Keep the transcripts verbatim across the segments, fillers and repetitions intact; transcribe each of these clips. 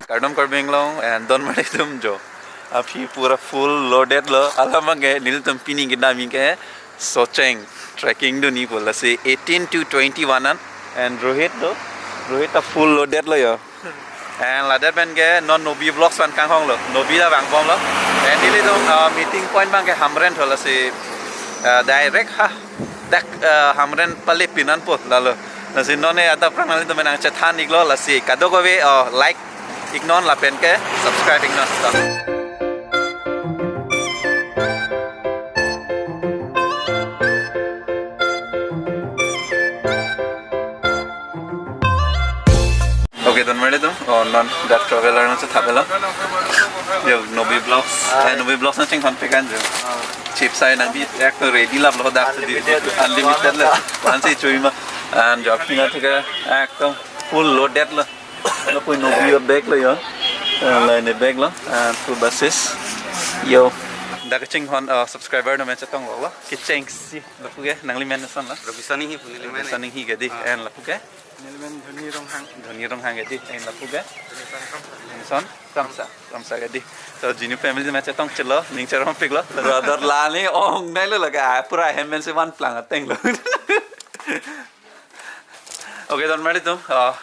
Kardom Karbi Anglong and donmari atum jo. Aphi pura full loaded lo. Alam abangke nelitum pini kedamji ke Socheng trekking dunji pu, lasi eighteen to twenty-one an, and Rohit lo, Rohit ta full loaded lo jo. And ladak pen ke non Nobi Vlogs pen kanghong lo, Nobi ta vang bom lo. And nelitum, uh, meeting point abangke Hamren tho, lasi, uh, direct ha dak, uh, Hamren pale pinanpo lalo. Lasi non ne adap aphrang nanglitum nangchethan iklo, lasi kadokave, uh, like iknon lapen ke subscribe iknon. Okay, donmari atum, oh, non dak traveler nangchethap-etlo. Jo, Nobi Vlogs, eh, Nobi Vlogs nangchingthon pekan jo. Chips ai nangbi, ekdom ready lap lo dak di, unlimited lo. Ansi chui ma, and jo apni na theke ekdom full loaded lo. Lapu Nobi a-bag lo jo. Eh, la ne bag lo. Eh, pu basis. Jo. Dak kachinghon, eh, subscriber atum pen chetong lo. Kechengsi. Lapu ke nangli men ason lo. Robison Inghi pu neli men. Robison Inghi kedi. Ah. And lapu ke? Neli men Dhoni Ronghang. Dhoni Ronghang kedi. And lapu ke? Robison Kramsa. Robison Kramsa. Kramsa kedi. So, Genu family pen chetong chelo. Ning cherompiklo. Dor dor la ne ong nai lo laga. Pura hem pensi vanplang ateng lo. Okay, donmari atum, ah,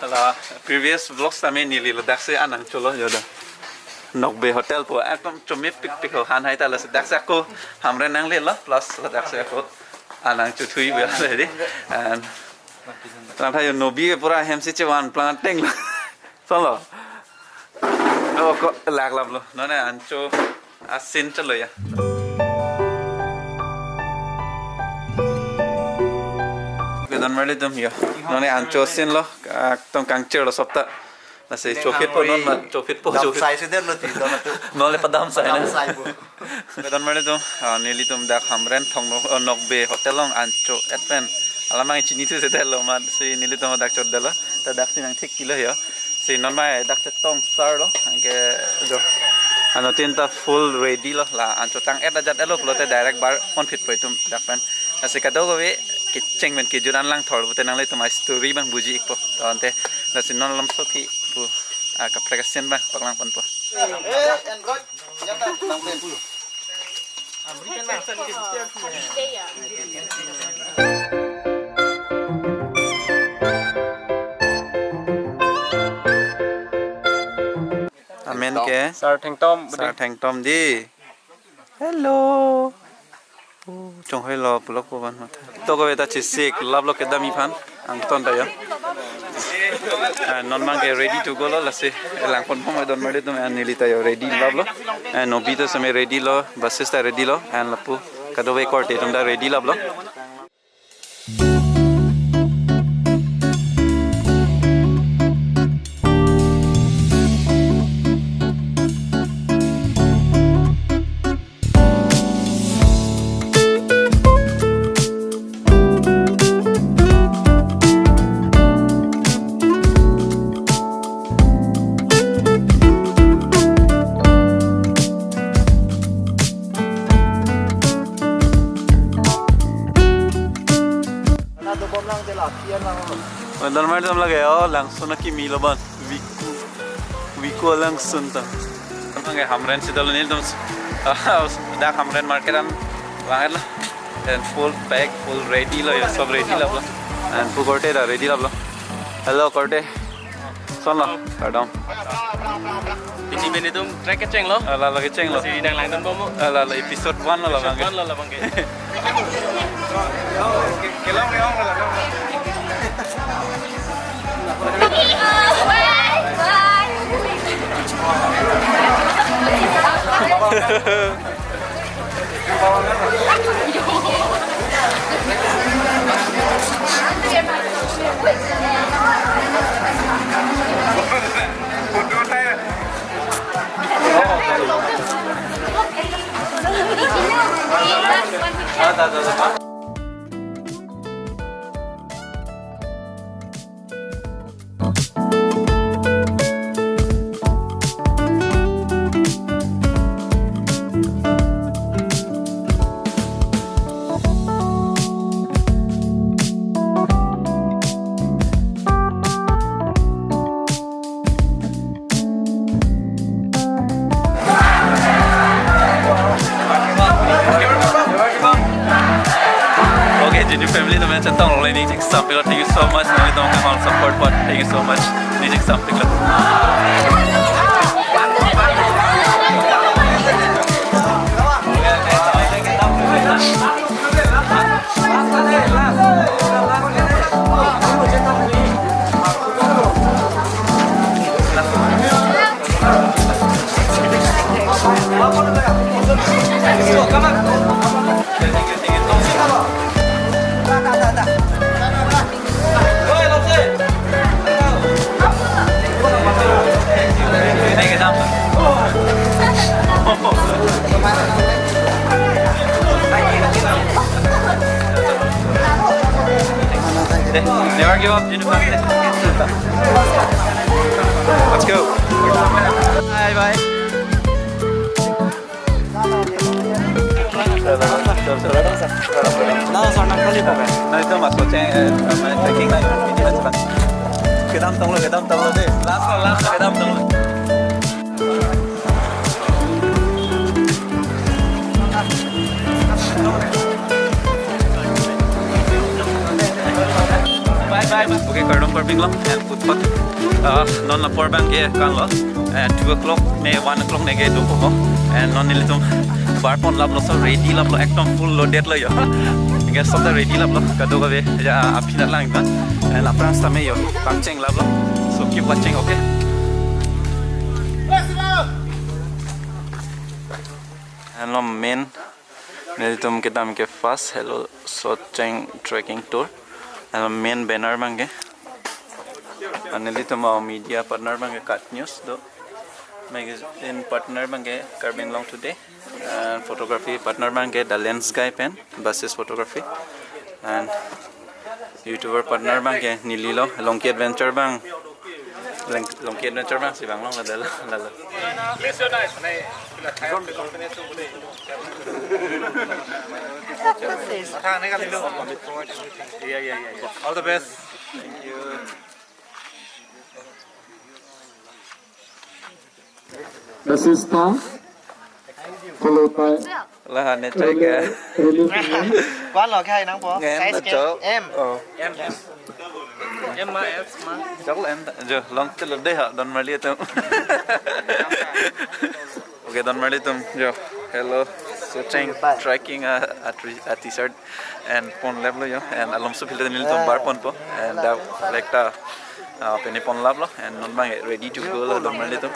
la previous vlogs tame neli ladaksi anangcho lo jo da. Nokbe Hotel pu ekdom chomepikpik ho, han hai ta, lasi daksi ako Hamren nanglelo, plus ladaksi ako anangchothui bia ready. And lang tha jo Nobi pura hemsi chevanplang ateng lo. Solo. Oh, ko laklaplo. Non ne ancho a-scene chelo ya. Okay, donmari atum jo. Non ne ancho scene lo. Ekdom kangchir lo sopta. Lasi chopitpo non ma, chopitpo, dam chopit. Sai sedetlo ti, don atu. Non le padam sai na. Padam sai po. Donmari atum, ah, nelitum dak Hamren thong no, oh, Nokbe Hotel along ancho-et pen. Alam abang chinithu sedetlo ma, si nelitum dak chodetlo. Ta daksi nangthik kilo jo. Si non mai dak chetong sar lo, anke jo. Anuttin ta full ready lo, la ancho tang-et ajat-etlo pulote direct bar ponphitpo itum dak pen. Lasi kadokave kecheng pen kejut an langthor pute nanglitum a-story abang buji ikpo. To ante, lasi non lam sokhi pu, ah, kaprek a-scene abang paklangponpo. Amen ke? Sar Thengtom, Sar Thengtom di. Hello. Oh, chonghoi lo pulok po ban matha. To ko beta chisik lap lo kedam iphan. Angton ta jo. Ah, non abangke ready to go lo, lasi langponpo mai donmari atum, and neli ta jo ready lap lo. And Nobi ta seme ready lo, basis ta ready lo, and lapu kadokave korte atum ta ready lap lo. Donmari atum lake, oh, langsun akimi lo ban. Wiku. Wiku langsun ta. Abangke Hamren si dolo nelitum. Ah, dak Hamren market an vang-etlo. And full pack, full ready lo, jo sob ready lap lo. And pu korte ta ready lap lo. Hello, korte. Son lo, kardom. Pini pen itum trek kecheng lo. Ah, la la kecheng lo. Si nang langdun bom mo. Ah, la la episode one lo la. Episode abangke. One lo la abangke. Only needing something. Thank you so much. Nanglitum all support, but thank you so much. Needing something. Never give up, Jennifer. Let's go. Bye bye. Nah, sana kali pakai. Nah, itu masuk ceng, eh, main trekking lah. Kedam tong lo, kedam tong lo deh. Last lo, last lo, kedam tong lo. Bye bye. Okay, kardom karbing lo. Footpath. Ah, non lapor abang ke kan lo. Eh, two o'clock ne one o'clock ne ke dum po. Eh, non nelitum bar pon lap lo, so ready lap lo, ekdom full loaded lo yo. Guys, sob ta ready lap lo. Kadokave ya aphi nat lang ba. Eh, aphrang sitame yo. Pangcheng lap lo. So keep watching, okay? Hello, main. Nelitum kedam ke first Helo Socheng trekking tour. Hello, main banner abang ke. Nelitum a media partner abang ke Kat News do. Magazine partner abang ke Karbi Anglong Today. And photography partner abang ke The Lens Guy pen, Basis Photography. And YouTuber partner abang ke neli lo, Longki Adventure abang. Long-, Longki Adventure abang si abang long lada lada. All the best. Assistant, followed by Lah, ne cek ya. Relief. Kwan lo khai nangpo? Nge M. Size ke? Chok. M. Oh. M. M ma, S ma. Chok lo M ta. Jo, long chelo deh ha, don marli atum. Okay, don marli atum. Jo, Helo Socheng trekking, uh, a tri-, a t-shirt and pon lap lo yo. And alom so phil nelitum bar ponpo. And the flag ta, uh, pene pon lap lo. And non abang ready to go lo, don marli atum.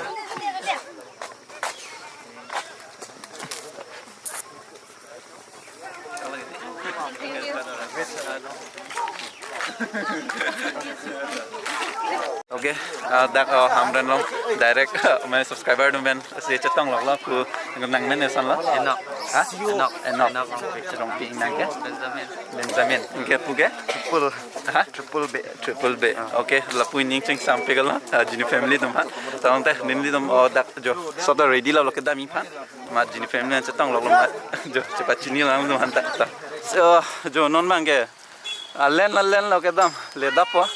Okay, uh, dak, uh, Hamren along direct, uh, my subscriber atum pen si chetong lok lo, ku nang men eson lo. Enok. Ha? Enok. Enok. Enok. Cherong pi nang ke? Benjamin. Benjamin. Ke pu ke? Triple. Ha? Triple B. Triple B. Ah. Okay, lapu ning cheng sampe kalo. Ah, Jini family atum ha. Tangte nelitum, oh, dak jo. Sob ta ready lo, lo kedam iphan. Ma Jini family chetong lo, lo ma. Jo, chepa chini lo atum han ta. So, jo non abang ke. Alen, alen lo kedam. Le dap po.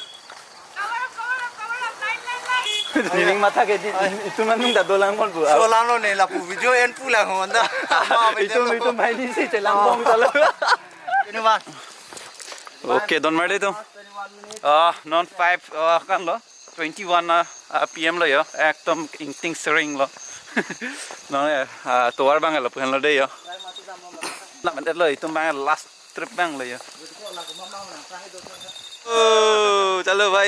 Nining matha ke di, itum anung ta dolang mol bu. So lang lo ne lapu video en pu lang ho anda. Itum, itum mai di si chelang bong ta lo. Ini mas. Okay, don marli atum. Ah, non five, ah, kan lo. Twenty-one, ah, ah, P M lo yo. Ekdom ingting sering lo. Non ya, ah, tovar abang lo pu henlo dei yo. Nak mendet lo, itum abang last trip abang lo yo. Oh, chalo bhai.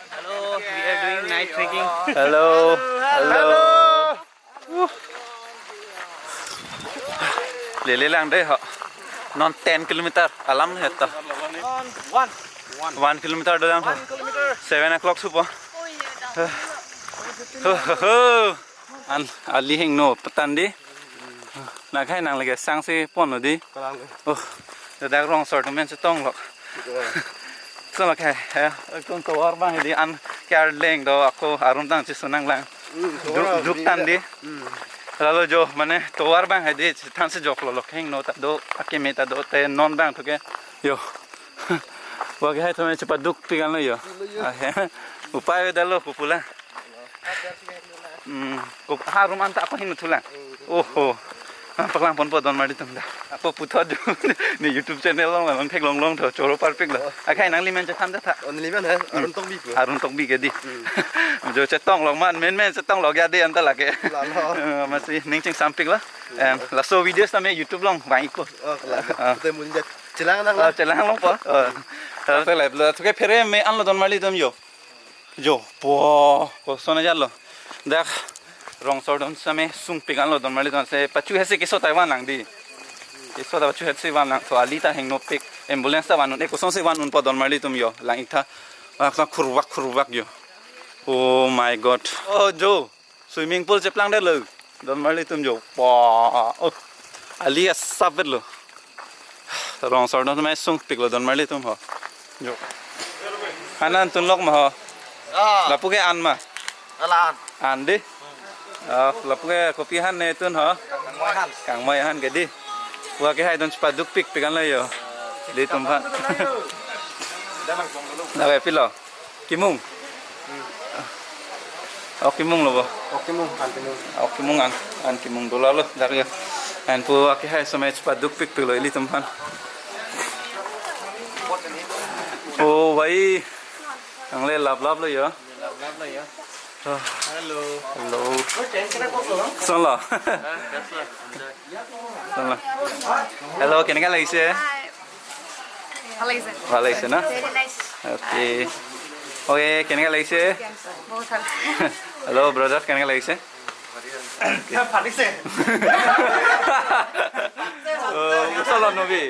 Hello, we are doing night trekking. Hello. Hello. Hello. Uh. Lele lang dei ho. Non ten kilometer alam heto. One. One kilometer do lang ho. One kilometer. Seven o'clock supo. Ho, ho, ho. An ali hingno patan di. Nakhai nang lagi sangsi pon di. Kalang. Oh, dak rong sort men chetong lok. Iya. So lok hai, ya, ekdom tovar abang di an kyar leng do ako arum tang chesu nang lang. Hmm, tovar duk, abang duk di tan ya. Di. Hmm. Lalo jo, mane tovar abang hai di, than si jok lo lok hingno ta do, akeme ta do, te non abang to ke. Yo. Wa ke hai thome chepaduk pi kan lo yo. Lo yo. Ah, ya. Upai ave dalo kupula. Hmm, ko harum anta ako hin thulang. Oho. Ah, paklang ponpo donmarli atum ta. Apo puthot jo. Ne YouTube channel along, along theklong longtha, choro parpiklo. Akhai nangli men chethan tha. Oh, neli men he, Arun Tokbi pu. Arun Tokbi ke dei. Jo chetong long man, men men chetong longja dei anta lake. Lalo. Eh, amatsi ning chingsampiklo. Em, laso video sitame YouTube along vang-ikpo. Oh, lalo. Ah. Te mun jat chelang nang Oh, la. Chelang longpo. Oh. Te live lo, thuke phere me anlo donmarli atum jo. Jo, po, koson ajarlo. Dak rong sordon sitame sungpik anlo donmarli atum, se pachu hesi keso tai vanlang dei. Keso ta pachu hesi vanlang, to ali ta hengnopik, ambulance ta van-un, e kosonsi van-unpo donmarli atum jo, lang-iktha. Akta khurvak khurvak jo. Oh my God. Oh, jo. Swimming pool cheplangdetlo. Donmarli atum jo. Wah. Oh. Ali asap vetlo. Rong sordon sitame sungpiklo donmarli atum ho. Jo. Han an tunlok ma ho. Ah. Lapu ke an ma. Ala an. An dei. Ah, lapu ke kopi han ne tun ho. Kangmoi han. Kangmoi han ke dei. Pu akehai atum chepadukpikpik anlo jo. Dei atum aphan. Dak ke pilo. Kimung. Oh, kimung lo bo. Oh, kimung, an kimung. Oh, kimung an, an kimung dola lo, dak jo. An pu akehai sitame chepadukpikpiklo ilitum aphan. Oh, bhai. Nangle laplaplo jo. Laplaplo jo. Oh. Hello. Hello. Kosonlo. Kosonlo. Hello, কেনেকা লাগিছে? Hi. ভাল লাগিছে। ভাল লাগিছে ন? Very nice। Okay। Okay, কেনেকা লাগিছে? বহুত ভাল। Hello, brother, কেনেকা লাগিছে? ফাটিছে। Oh, kosonlo nobi?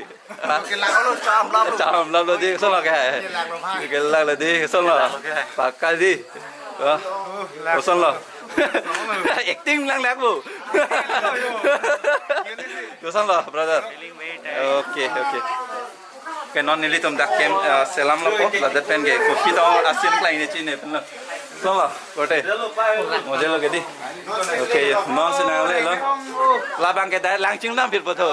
Kelak lo, cham lap lo. Cham lap lo dei, kosonlo ke? Kelak lo bhai. Kelak lo dei, kosonlo? Kelak lo ke? Pakka dei. Oh, kosonlo? Acting lang lak bo. Kosonlo, brother? Okay, okay. Ke non nelitum dak camp, eh, selamlo po, ladak pen ke kopi ta asin klang ne chini pen lo. Kosonlo, korte? Mojelo ke dei? Okay, jo. Nonsi nanglelo. Labang ke dai lang chingdam phir po tho.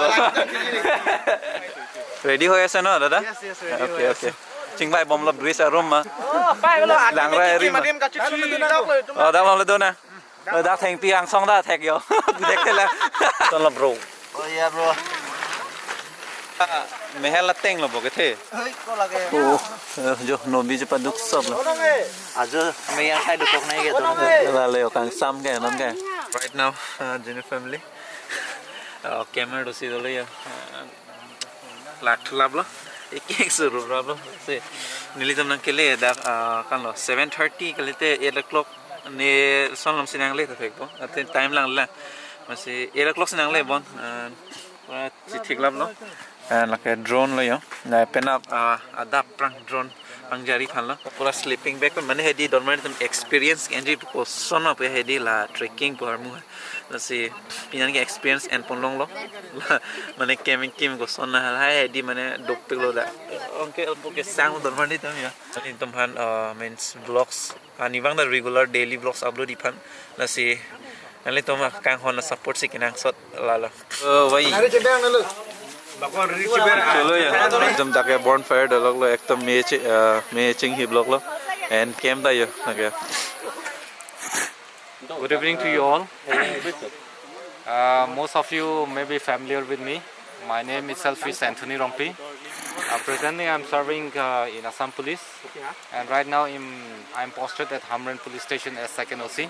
Ready hoi ase no, dada? Yes, yes, ready hoi ase. Okay, okay. Chingvaibomlo bridge arum ma. Oh, pai lo. Langra ri ma. Oh, dak lom le do na. Oh, dak thengpi angsong ta thek jo. Thek thela. Kosonlo, bro? Oh, iya, bro. Mehel atenglo bo kethe. Hei, ko lake. Oh, eh, jo nobi chepaduk soplo. Ajo meyang sai dukok nai ke to. Lale jo kangsam ke non ke. Right now, uh, Junior family. Uh, camera dosi dolo jo. Uh, lak thulaplo. Ekeng suru raplo. Se nelitum nangkele dak, ah, kanlo seven thirty kalite eight o'clock ne son lom si nangle ta thekpo. Ate time lang lang. Amatsi eight o'clock si nangle bon. Ah, pura chithik laplo. Ah, lake drone lo jo. Na penap, ah, adap prang drone pangjari aphanlo. Pura sleeping bag mane hedi donmarli atum experience enji pu koson ma pu hedi la trekking pu armu. Lasi pini an ke experience en ponlonglo. Mane keming kim koson na hal hai di mane dopiklo dak. Ongke alpo ke sang donmarli atum jo. Nelitum aphan, uh, means vlogs. Ani abang dak regular daily vlogs upload-ji aphan. Lasi nanglitum kanghon support si kenangsot lalo. Oh, bhai. Chalo jo. Ekdom dak ke bonfire daloklo, ekdom me chi, uh, me chinghiploklo. And camp ta jo, okay. Good evening to you all. Uh, most of you may be familiar with me. My name itself is Anthony Rongpi. Uh, presently, I'm serving, uh, in Assam Police, and right now I'm, I'm posted at Hamren Police Station as second O C.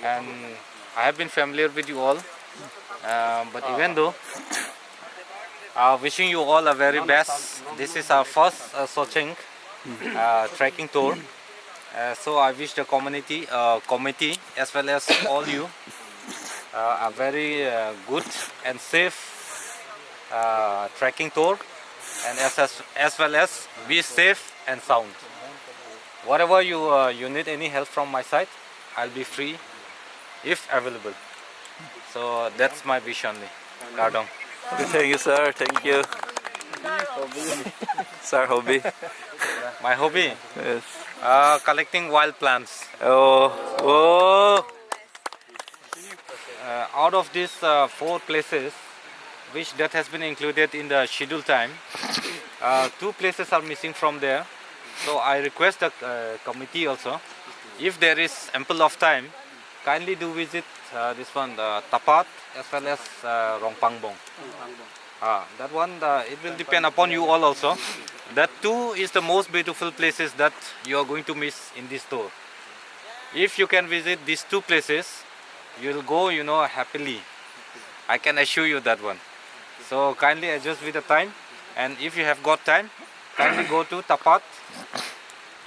And I have been familiar with you all, uh, but even though, uh, wishing you all a very best. This is our first, uh, Socheng, uh, trekking tour. Uh, so I wish the community, uh, committee as well as all you, uh, a very, uh, good and safe, uh, trekking tour, and as, as, as well as be safe and sound. Whatever you, uh, you need any help from my side, I'll be free if available. So that's my wish only. Kardom. Thank you, sir. Thank you. Sir, hobby? My hobby? Yes. Uh, collecting wild plants. Oh, oh. Uh, out of these, uh, four places, which that has been included in the schedule time, uh, two places are missing from there. So I request the, uh, committee also, if there is ample of time, Kindly do visit uh, this one, the Tapat as well as uh, Rongpangbong. Ah, that one, uh, it will depend upon you all also. That two is the most beautiful places that you are going to miss in this tour. If you can visit these two places, you will go, you know, happily. I can assure you that one. So kindly adjust with the time, and if you have got time, kindly go to Tapat.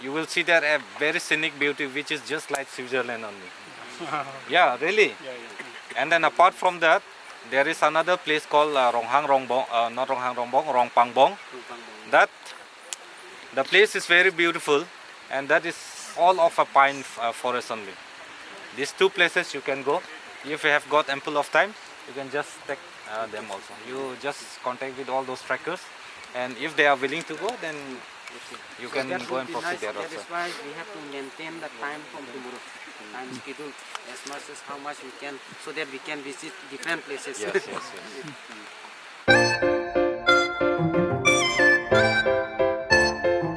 You will see there a very scenic beauty which is just like Switzerland only. Yeah, really. And then apart from that, there is another place called uh, Ronghang Rongbong, uh, not Ronghang Rongbong, Rongpangbong. That the place is very beautiful, and that is all of a pine uh, forest only. These two places you can go. If you have got ample of time, you can just take uh, them also. You just contact with all those trekkers, and if they are willing to go, then you can go and proceed there also. That is why we have to maintain the time from tomorrow, time schedule as much as how much we can, so that we can visit different places. Yes, yes, yes.